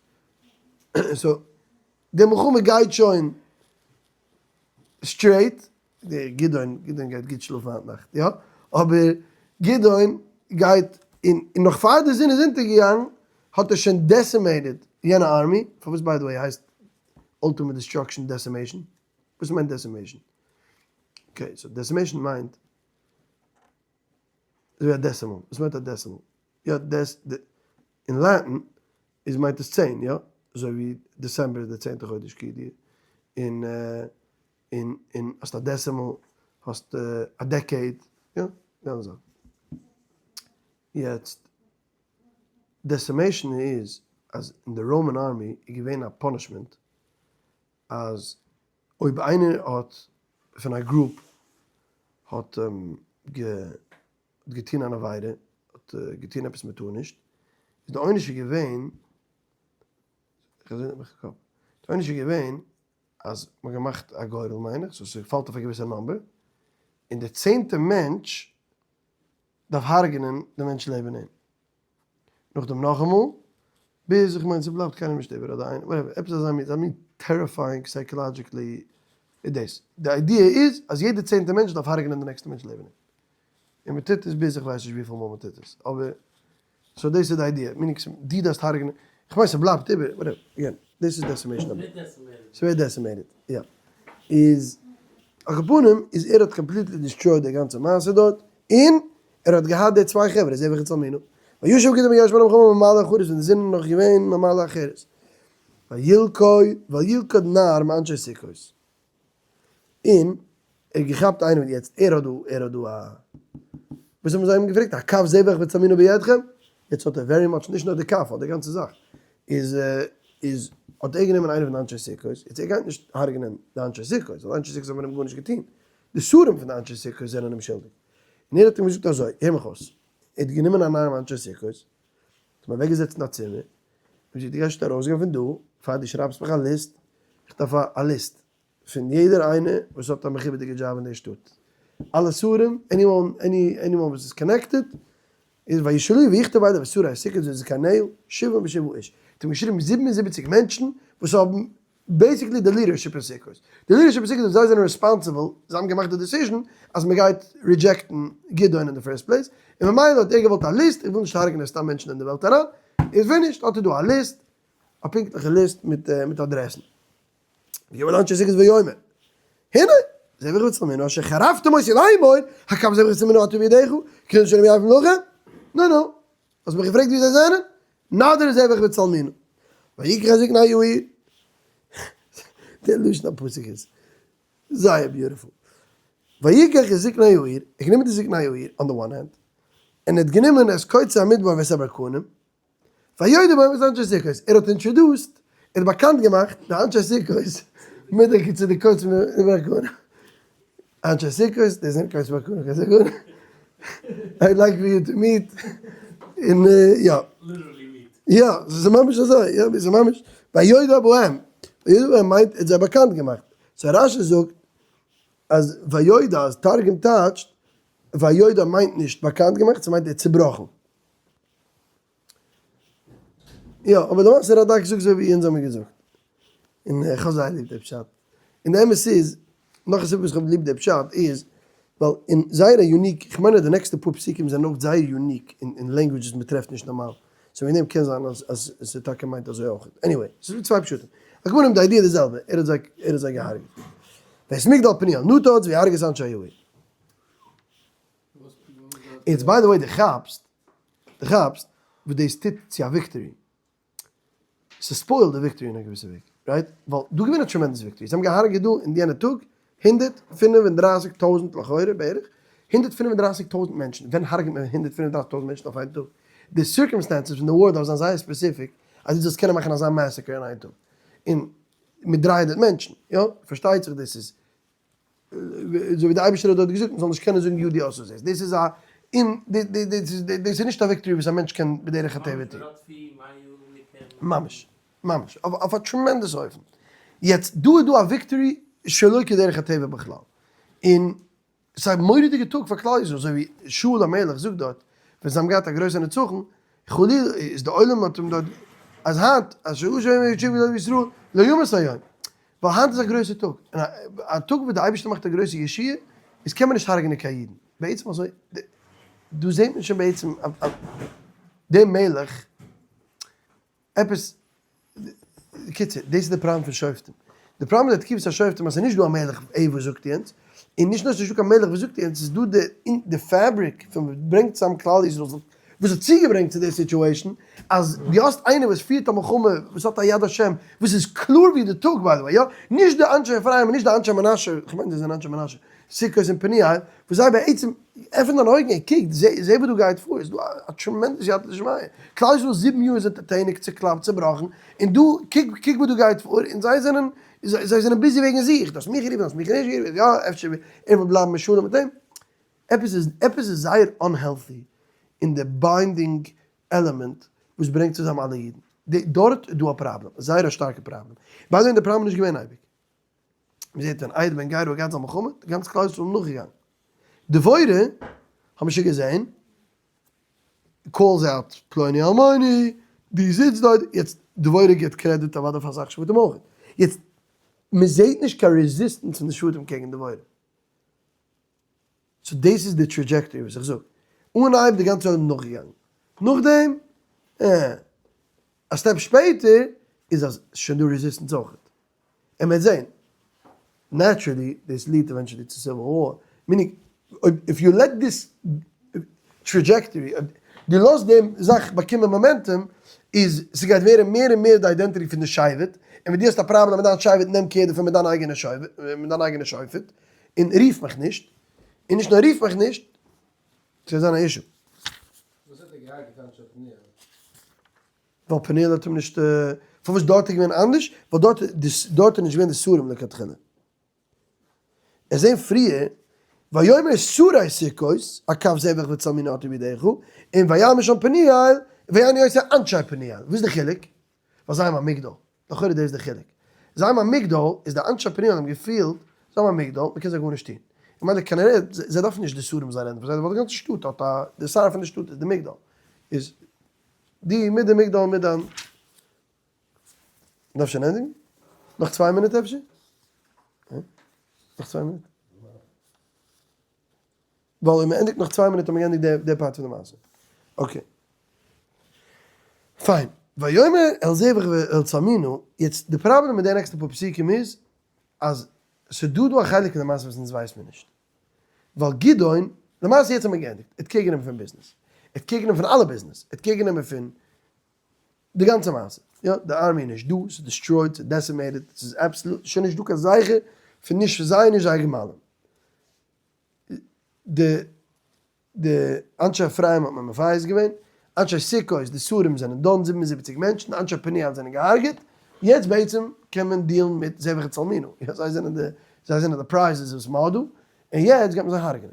so די מלחמה גייט שוין straight, די גדעון, גדעון גייט גוט שלאפן היינט נאכט, יא? אבער גדעון גייט, און נאך פאר די זון איז אונטערגעגאנגען האט ער שוין decimated יענע army, פארוואס by the way הייסט ultimate destruction decimation? וואס מיינט decimation? Okay, so decimation מיינט אזוי ווי א decimal, וואס מיינט א decimal? יא, דעס, אין Latin איז מיינט עס 10, יא? אזוי ווי דעצעמבער איז די צענטע חודש כידוע, און און און האסט א decimal האסט א decade, יא, די אלע זאכן. יעצט, decimation איז אז אין די Roman army איז געווען א punishment אז אויב איינער האט פון א group האט געטון אן עבירה, האט געטון עפעס מען טאר נישט, איז די עונש איז געווען, די עונש איז געווען אז מ'האט געמאכט א גורל מיין איך, so ס'פאלט אויף א געוויסע number, און די צענטע מענטש דארף הרג'נען די מענטש לעבן אים. נאכדעם נאכאמאל, ביז איך מיין ס'בלייבט קיינעם נישט איבער אדער איינער, whatever, עפעס אזא מין, אזא מין terrifying psychologically איז דאס. די idea איז אז יעדע צענטע מענטש דארף הרג'נען די נעקסטע מענטש לעבן אים. און מ'טוט עס ביז איך ווייס נישט וויפיל מאל מ'טוט עס, אבער so דאס איז די idea, meaning דו דארפסט הרג'נען, איך מיין ס'בלייבט איבער, whatever, again, דאס איז decimation אבער. ס'ווערט decimated, יא. איז על כל פנים איז ער האט completely destroyed די גאנצע מעשה דארט, און ער האט געהאט די צוויי חברה, זבח און צלמונע. וישב גדעון בן יואש בן המלחמה ממעלה החרס ווען די זון איז נאך געווען ממעלה החרס. וילכוד נער מאנשי סוכות. און ער האט געכאפט איינעם יעצט ער האט דא ער האט דא א וואס האבן זיי אים געפרעגט הכף זבח וצלמונע בידכם? יעצט האט ער very much נישט נאר די כף האט די גאנצע זאך איז איז האט ער גענומען איינער פון די אנשי סוכות יעצט ער גייט נישט הרג'נען די אנשי סוכות ווייל אנשי סוכות האבן אים גארנישט געטון די שרים פון די אנשי סוכות זענען אים שולדיג און ער האט אים געזאגט אזוי הער מיך אויס ער האט גענומען א נער מאנשי סוכות האט אים אוועקגעזעצט אין א צימער און געזאגט דו גייסט נישט ארויסגיין פון דא פאר דו שרייבסט מיך א list איך דארף א list פון יעדער איינער וואס האט א מכובד'יגע דזשאב אין די שטאט, אלע שרים, anyone, any, anyone וואס איז connected, איז וישאלוהו ויכתב אליו את שרי סוכות וזקניה, 77 איש. האט אים געשריבן 77 מענטשן וואס האבן basically די leadership אין סוכות. די leadership אין סוכות זיי זענען responsible, זיי האבן געמאכט די decision אז מען גייט reject ן גדעון אין די first place, און ממילא האט ער געוואלט א list, איך וויל נישט הרג'נען סתם מענטשן אין די וועלט אריין, איז ווען נישט האט ער דא א list, א פונקטליכע list מיט אדרעסן. ויאמר לאנשי סוכות ויאמר. הנה, זבח וצלמונע אשר חרפתם אותי לאמור, הקב זבח וצלמונע אתה בידך, כנראה שלא יעביר לכם. נו נו, האסט מיך געפרעגט ווי זיי זענען? נאדיר זבח וצלמונע. ויקח זקני העיר. דער לשון הפסוק איז זייער beautiful. ויקח זקני העיר, ער האט גענומען די זקני העיר on the one hand, און ער האט גענומען את קוצי המדבר ואת הברקנים, ויודע בהם את אנשי סוכות, ער האט introduced, ער האט באקאנט געמאכט די אנשי סוכות מיט די צו די קוצים וברקנים. אנשי סוכות, די זענען קוצים וברקנים, I'd like for you to meet, און יא. יא, ס'איז ממש אזוי, יא, ס'איז ממש, ויודע בהם, ויודע בהם מיינט ער האט זיי באקאנט געמאכט, so רשי זאגט אז ויודע אז תרגום טייטשט ויודע מיינט נישט באקאנט געמאכט, ס'מיינט ער האט צובראכן. יא, אבער למעשה רדק זאגט אזוי ווי אונז האמיר געזאגט. און איך האב זייער ליב די פשט. און די אמת איז, נאך א סיבה וואס איך האב ליב די פשט איז, ווייל אין זייער א unique, איך מיין אז די נעקסטע פאר פסוקים זענען אויך זייער unique אין language וואס מ'טרעפט נישט נארמאל. so וועגן דעם קען זיין אז אז ס'טאקע מיינט אזוי אויך. anyway, ס'איז דא צוויי פשטים. על כל פנים די idea איז די זעלבע, ער האט זיי ער האט זיי געהארגעט. ואת מגדל פנואל נתץ ויהרג את אנשי העיר. יעצט by the way די כאפסט די כאפסט וואס דאס טוט צו א victory? ס' spoil ט די victory אין א געוויסע וועג, right? ווייל דא געווען א tremendous victory, זיי האבן געהארגעט דא אין יענע טאג 135,000 לכאורה בערך, 135,000 מענטשן, ווען הרג'ט מען 135,000 מענטשן אויף איין טאג? די circumstances פון די war דארף זיין זייער specific אז דו זאלסט קענען מאכן אזא massacre אין איין טאג, און מיט 300 מענטשן, יא? פארשטייט זיך דאס איז אזוי ווי דער אייבערשטער האט דארט געזאגט מען זאל נישט קענען זאגן ידי עשתה זאת, דאס איז א דאס איז נישט א victory וואס א מענטש קען בדרך הטבע טון. ממש, ממש, אויף א tremendous אופן. יעצט דא איז דא א victory שלא כדרך הטבע בכלל, און ס'איז א מורא'דיגע טאג פאר כלל ישראל, אזוי ווי שאול המלך זאגט דארט, ווען זיי האבן געהאט א גרויסע נצחון, חלילה איז די עולם האט אים דארט, אז היינט, אשר עשה ה' ישיב גדול בישראל, לא ימות היום. ווייל היינט איז א גרויסע טאג, און א טאג וואס די אייבערשטער מאכט א גרויסע ישועה, איז קען מען נישט הרג'נען קיין אידן, בעצם אזוי, דא זעט מען שוין בעצם דעם מלך, עפעס, קיצור, דאס איז די פראבלעם פון שופטים, די פראבלעם מיט די תקופת השופטים אז ס'איז נישט דא א מלך עה וואס זאגט יענץ, און נישט נאר ס'איז נישטא קיין מלך וואס זאגט יענץ, ס'איז דא די די fabric פון וואס ברענגט צוזאם כלל ישראל וואס האט צוגעברענגט צו די situation, אז דו האסט איינער וואס פירט א מלחמה וואס האט א יד השם, וואס איז קלאר ווי די טאג by the way, יא, נישט די אנשי אפרים און נישט די אנשי מנשה, כ'מיין זיי זענען אנשי מנשה, סוכות און פניאל, וואס זיי בעצם, עפן דיינע אויגן און קוק, זע זע וואס דא גייט פאר, איז דא א tremendous יד לשמיא, כלל ישראל זיבן יאר איז אונטערטעניג, צוקלאפט, צובראכן, און דא, קוק קוק וואס דא גייט פאר, און זיי זענען, זיי זענען busy וועגן זיך, דו האסט מיך גערופן, דו האסט מיך נישט גערופן, יא, אפשר ער וויל בלייבן בשלום מיט אים. עפעס איז עפעס איז זייער unhealthy אין די binding element וואס ברענגט צוזאם אלע אידן. די דארט איז דא א פראבלעם, זייער א שטארקע פראבלעם. by the way די פראבלעם איז נישט געווען אייביג. מען זעט ווען אהוד בן גרא האט געהאט זיין מלחמה, די גאנצע כלל ישראל איז נאכגעגאנגען. דבורה האבן מיר שוין געזען, calls out פלוני אלמוני, דו זיצט דארט, יעצט דבורה גיבט קרעדיט אוודאי פאר אסאך שבטים אויך. יעצט מען זעט נישט קיין resistance פון די שבטים קעגן דבורה. so דאס איז די trajectory וואס איך זאג. אנהייב די גאנצע עולם נאכגעגאנגען. נאכדעם, אה. א step שפעטער איז אז ס'שוין דא resistance אויכעט. און מ'וועט זעהן. naturally דאס lead ט eventually צו civil war. meaning אויב if you let this trajectory, אויב דו לאזט דעם זאך באקומען momentum, איז ס'גייט ווערן מער און מער די identity פון די שבט, און ווען דו האסט א פראבלעם מיט דיין שבט נעם care דערפון מיט דיין אייגענע שבט, מיט דיין אייגענע שופט. און רוף מיך נישט, און נישט נאר רוף מיך נישט, ס'וועט זיין א issue. וואס האט ער געהארגעט אנשטאט פניאל? ווייל פניאל האט אים נישט, פארוואס דארט איז געווען אנדערש? ווייל דארט דארט איז נישט געווען די שרים לכתחילה. עס זעהן פריער, ויאמר שרי סוכות, הקב זבח וצלמונע אתה בידך, און ויעל משם פניאל, ויענו אותו אנשי פניאל. וואס איז די חילוק? ווייל זיי האבן א מגדל. לכאורה דאס איז די חילוק. זיי האבן א מגדל, איז די אנשי פניאל האבן געפילט, זיי האבן א מגדל, מען קען זיי גארנישט טון. און ממילא כנראה, זיי דארפן נישט די שרים זיי רעדן פאר זיי, ווייל די גאנצע שטאט האט א, די שר פון די שטאט איז די מגדל. איז די מיט די מגדל מיט דיין. מ'דארף שוין ענדיגן? נאך צוויי מינוט אפשר? נאך צוויי מינוט? ווייל אויב מ'ענדיגט נאך צוויי מינוט האט מען געענדיגט די part פון די מעשה. okay. פיין. ויאמר אל זבח ואל צלמונע, יעצט די פראבלעם מיט די נעקסטע פאר פסוקים איז אז. ס'דא דא א חלק פון די מעשה וואס אונז ווייסט מיר נישט. ווייל גדעון, למעשה יעצט האט מען געענדיגט, ער האט care גענומען פון ביזנעס, ער האט care גענומען פון אלע ביזנעס, ער האט care גענומען פון די גאנצע מעשה, יא, די army איז נישט דא, ס'איז destroyed, ס'איז decimated, ס'איז absolute, שוין נישט דא קיין זכר פון נישט פון זיי און נישט זייער גמלים. די די אנשי אפרים האט מען מפייס געווען, אנשי סוכות די שרים זענען done 77 מענטשן, אנשי פנואל זענען געהארגעט, יעצט בעצם קען מען deal ן מיט זבח וצלמונע, יא זיי זענען די זיי זענען די prizes וואס מען האט דא, און יעצט גייט מען זיי הרג'נען.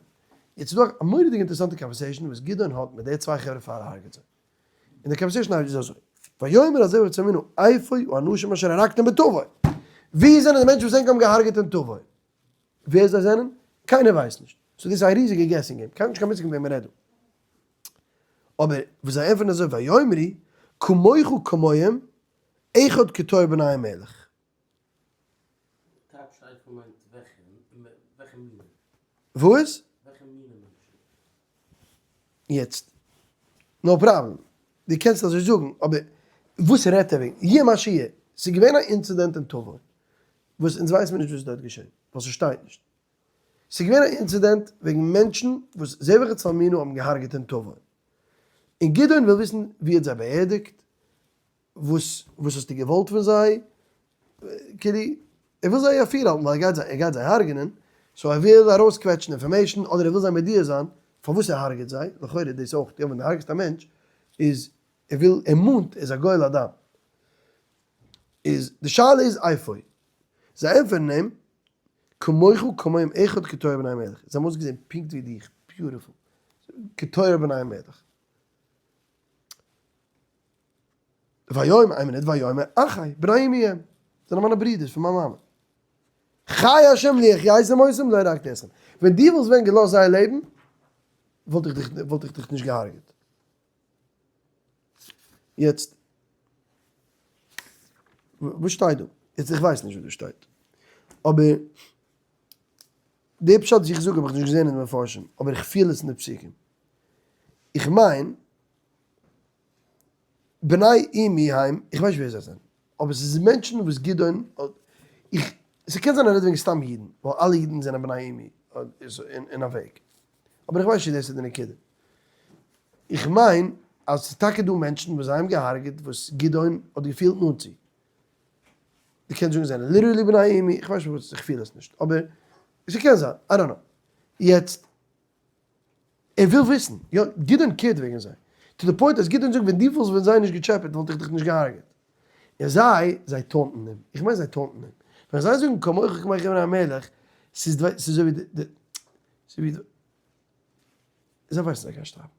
יעצט איז דא א מורא'דיגע אינטערעסאנטע conversation וואס גדעון האט מיט די צוויי חברה פאר ער הרג'עט זיי. און די conversation איז אזוי, ויאמר אל זבח וצלמונע איפה האנשים אשר הרגתם בתבור? ווי זענען די מענטשן וואס ענק האבן געהארגעט אין תבור? ווער זיי זענען? קיינער ווייסט נישט. so דאס איז א ריזיגע guessing game, קיינער האט נישט קיין מושג פון וועם מען רעדט דא. אבער וואס זיי ענטפערן אזוי ויאמרו כמוך כמוהם אחד כתור בני המלך. טייטש איפה מיינט וועלכע מינע? וואס? וועלכע מינע מענטשן? יעצט, no problem, דו קענסט אזוי זאגן, אבער וואס רעדט ער וועגן? יהיה מה שיהיה, ס'איז געווען א incident אין תבור, וואס אונז ווייסן מיר נישט וואס איז דארט געשען, ווייל ס'שטייט נישט. ס'איז געווען א incident וועגן מענטשן וואס זבח וצלמונע האבן געהארגעט אין תבור, און גדעון וויל וויסן ווי ער האט זיי באערדיגט, וואס וואס האסטו געוואלט פון זיי? כאילו, ער וויל זיי אפירהאלטן ווייל ער גייט זיי ער גייט זיי הרג'נען, so ער וויל ארויסקוועטשן information אדער ער וויל זיי מודיע זיין פארוואס ער הרג'עט זיי, לכאורה דאס אויך, יא ווען דו הרג'סט א מענטש איז ער וויל ער מאנט ער איז א גואל הדם. איז די שאלה איז איפה? זיי ענטפערן אים, כמוך כמוהם אחד כתואר בני המלך, זיי האבן אויסגעזען פונקט ווי דיך, beautiful, כתואר בני המלך. ויאמר, איין מינוט, ויאמר אחי, בני אמי הם, זענען מיינע ברידערס פון מיין מאמע. חי השם לו החייתם אותם לא הרגתי אתכם. ווען דו וואלסט ווען געלאזט זיי לעבן, וואלט איך דיך, וואלט איך דיך נישט געהארגעט. יעצט, וואס שטייט דא? יעצט איך ווייס נישט וואס דא שטייט, אבער די פשט וואס איך זאג האב איך נישט געזען אין די מפרשים, אבער איך פיל עס אין די פסוקים. איך מיין, בני אמי הם, איך ווייס נישט ווער זיי זענען, אבער ס'איז מענטשן וואס גדעון האט, איך, ס'קען זיין ער רעדט וועגן סתם אידן, ווייל אלע אידן זענען בני אמי אין א וועג, אבער איך ווייס נישט צו דאס איז די נקודה. איך מיין אז ס'איז טאקע דא מענטשן וואס זיי האבן געהארגעט וואס גדעון האט געפילט נאנט צו. דו קענסט זאגן זיי זענען literally בני אמי, איך ווייס נישט וואס, איך פיל עס נישט, אבער ס'קען זיין, I don't know. יעצט, ער וויל וויסן, יא, גדעון care ט וועגן זיי, to the point אז גדעון זאגט ווען דו וואלסט ווען זיי נישט געטשעפעט וואלט איך דיך נישט געהארגעט. און זיי, זיי taunt ן אים, איך מיין זיי taunt ן אים, ווען זיי זאגן כמוך כמוך בני המלך, ס'איז אזוי ווי די, ס'איז ווי די, זיי ווייסן זיי גייען שטארבן,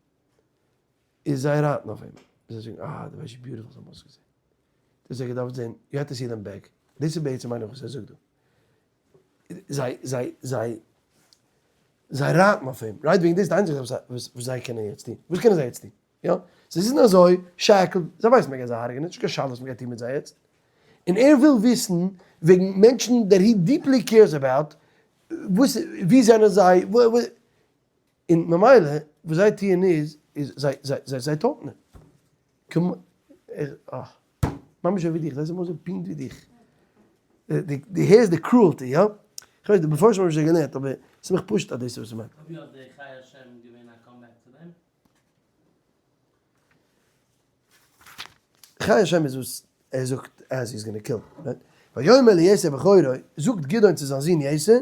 איז זיי רייטן אויף אים, זיי זאגן אה דו ווייסט ווי beautiful זיי האבן אויסגעזען, דו האסט זיי געדארפט זען, you had to see them beg, דאס איז בעצם מיין איך וואס ער זאגט דא. זיי זיי זיי זיי רייטן אויף אים, right וועגן דאס איז די איינציגע זאך וואס זיי קענען יעצט טון, וואס קענען זיי יעצט טון? יא, זיי זיצן אזוי shackled, זיי ווייסן מען גייט זיי הרג'נען, נישט קיין שאלה וואס מען גייט טון מיט זיי יעצט, און ער וויל וויסן וועגן מענטשן that he deeply cares about, וואס ווי זענען זיי, און ממילא וואס זיי טוען איז, איז זיי זיי זיי זיי taunt ן אים. כמו, אה, ממש אזוי ווי דיך, זיי זענען ממש פונקט ווי דיך. דו הערסט די cruelty, יא? כ'ווייס די מפרשים האבן נישט אזוי געלערנט, אבער ס'איז מיך פשוט אז דאס איז וואס ס'מיינט. אויב יא האט די חי השם געווען א comeback צו דעם? חי השם איז וואס ער זאגט אז he's gonna kill, right? ויאמר ליתר בכורו, זאגט גדעון צו זיין זון יתר,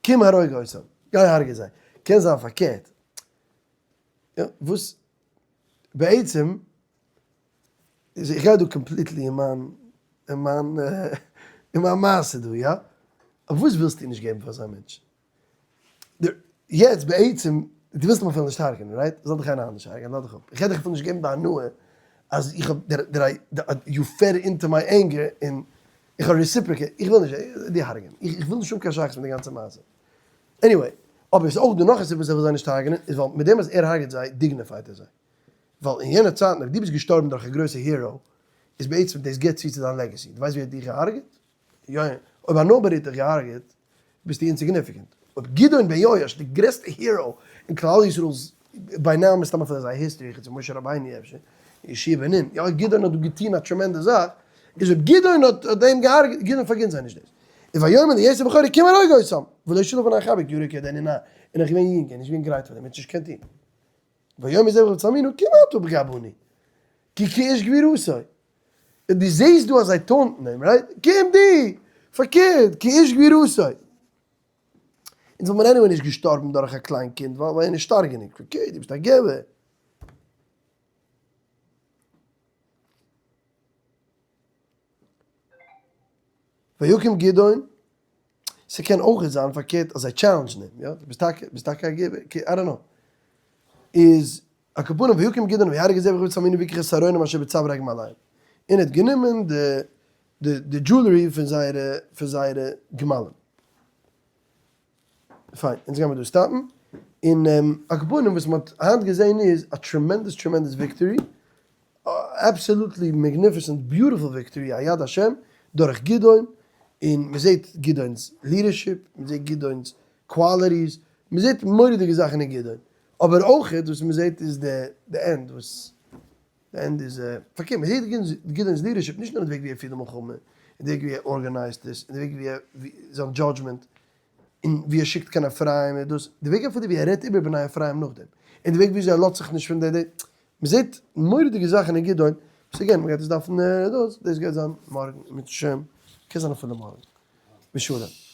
קום הרוג אותם, גיי הרגע זיי. קען זיין פארקערט. יא, וואס בעצם איז איך גיי דא completely אין מיין אין מיין אין מיין מעשה דא, יא? אבער וואס ווילסטו נישט געבן פאר אזא מענטש? יעצט בעצם, דו ווילסט אים אפילו נישט הרג'נען, right? זאל דיך איינער אנדערש הרג'נען, לאז דיך אפ. איך גיי דיך אפילו נישט געבן די הנאה אז איך האב דער you fed into my anger און איך האב reciprocate, איך וויל נישט דיר הרג'נען, איך וויל נישט האבן קיין שייכות מיט די גאנצע מעשה. anyway, אבער עס איז אויך דא נאך א סיבה וואס ער וויל זיי נישט הרג'נען, איז ווייל מיט דעם אז ער הרג'עט זיי, dignified ער זיי. ווייל אין יענע צייטן אויב דו ביסט געשטארבן דורך א גרויסע hero, איז בעצם דאס גיבט צו צו דיין legacy. דו ווייסט ווער האט דיך געהארגעט? יא יא. אויב א nobody האט דיך געהארגעט, ביסטו insignificant. אויב גדעון בן יואש, די גרעסטע hero אין כלל ישראל'ס by now מסתמא פון זייער history, חוץ פון משה רבינו אפשר, יהושע בן נון, יא גדעון האט דא געטון א tremendous זאך, איז אויב גדעון האט אים געהארגעט, גדעון פארגינט זיי נישט דאס. און ויאמר ליתר בכורו קום הרוג אותם, ולא שלח בני חבק ירא כי עודנו נער, און נאך געווען יונג, ער איז נישט געווען גרייט פאר דעם, ער האט נישט געקענט טון. ויאמר זבח וצלמונע קום אתה ופגע בנו, כי כאיש גבורתו. און דו זעסט דא אז זיי taunt ן אים, right? קום דו! פארקערט, כאיש גבורתו. אונז וואלט מען anyway נישט געשטארבן דורך א קליין קינד, ווייל ער איז נישט שטארק גענוג. פארקערט, דו ביסט א גבר. ויקום גדעון, ס'קען אויך זיין פארקערט אז זיי challenge ן אים, יא, דו ביסט טאקע, ביסט טאקע א גיבור, I don't know. איז על כל פנים ויקום גדעון ויהרג את זבח וצלמונע ויקח את ארונם אשר בצווארי גמליהם. און ער האט גענומען די די די jewelry פון זייערע פון זייערע גמלים. פיין, אונז גיימיר דא stop ן. און על כל פנים וואס מ'האט היינט געזען איז א tremendous tremendous victory, absolutely magnificent beautiful victory א יד השם דורך גדעון, און מ'זעט גדעון'ס leadership, מ'זעט גדעון'ס qualities, מ'זעט מורא'דיגע זאכן אין גדעון, אבער אויכעט וואס מ'זעט איז די די end וואס די end איז פארקערט, מ'זעט גדעון'ס leadership נישט נאר אין די וועג ווי ער פירט די מלחמה, אין די וועג ווי ער organize ט עס, אין די וועג ווי ער זיין judgment, און ווי ער שיקט קיין אפרים און דאס, די וועג אפילו ווי ער רעדט איבער בני אפרים נאכדעם, און די וועג וויאזוי ער לאזט זיך נישט פון די די, מ'זעט מורא'דיגע זאכן אין גדעון, וואס again מ'גייט עס דארפן דאס, דאס גייט זיין מארגן אם ירצה השם, קען זיין אפילו מארגן, בשלום.